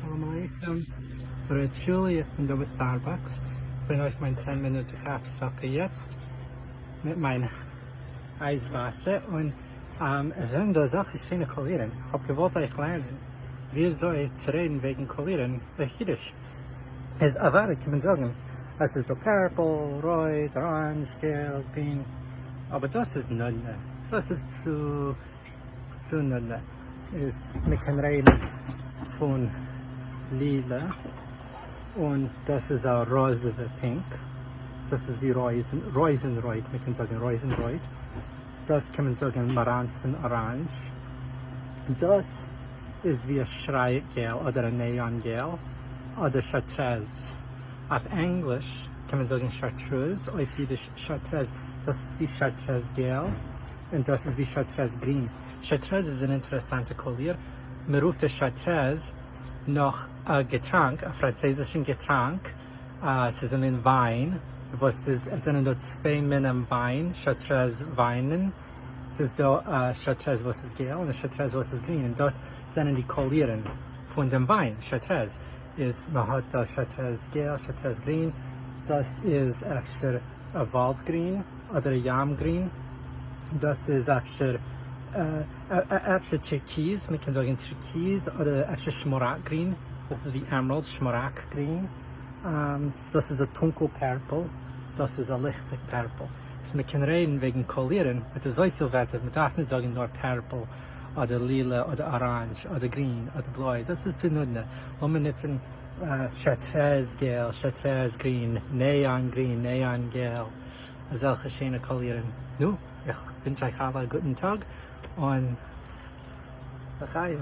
שלום עליכם, דא רעדט שולי, איך בין דא ביי סטארבאקס, איך בין אויף מיין 10 מינוטיגע הפסקה יעצט מיט מיין אייז וואסער, און עס זענען דא אזעלכע שיינע קאלירן, איך האב געוואלט אייך לערנען ווי אזוי צו רעדן וועגן קאלירן אויף אידיש, איז אוודאי קען מען זאגן אז ס'איז דא purple, רויט, אראנדזש, געל, גרין, אבער דאס איז נודנע, דאס איז צו צו נודנע. איז מען קען רעדן פון לילע און דאס איז א ראזעווע pink, דאס איז ווי רויזן, רויזן רויט, מען קען זאגן רויזן רויט, דאס קען מען זאגן מאראנצן אראנדזש, דאס איז ווי א שרייעק געל אדער א neon געל אדער chartreuse, אויף ענגליש קען מען זאגן chartreuse, אויף אידיש chartreuse, דאס איז ווי chartreuse געל און דאס איז ווי chartreuse גרין. chartreuse איז אן אינטערעסאנטע קאליר, מען רופט עס chartreuse נאך א געטראנק, א פראנצויזישן געטראנק, ס'איז א מין וויין וואס איז, עס זענען דא צוויי מינים וויין, chartreuse וויינען, ס'איז דא א chartreuse וואס איז געל און א chartreuse וואס איז גרין, און דאס זענען די קאלירן פון דעם וויין, chartreuse איז, מען האט דא chartreuse געל, chartreuse גרין, דאס איז אפשר א וואלד גרין אדער א ים גרין, דאס איז אפשר אפשר טשערקיז, מען קען זאגן טשערקיז אדער אפשר שמאראק גרין, דאס איז ווי emerald, שמאראק גרין, דאס איז א טונקל purple, דאס איז א ליכטיג purple. איז מען קען רעדן וועגן קאלירן מיט אזויפיל ווערטער, מען דארף נישט זאגן נאר purple אדער לילע אדער אראנדזש אדער גרין אדער בלוי, דאס איז צו נודנע, לאמיר נוצן chartreuse געל, chartreuse גרין, neon גרין, neon געל, אזעלכע שיינע קאלירן. נו, איך ווינטש אייך אלע א גוטן טאג און לחיים.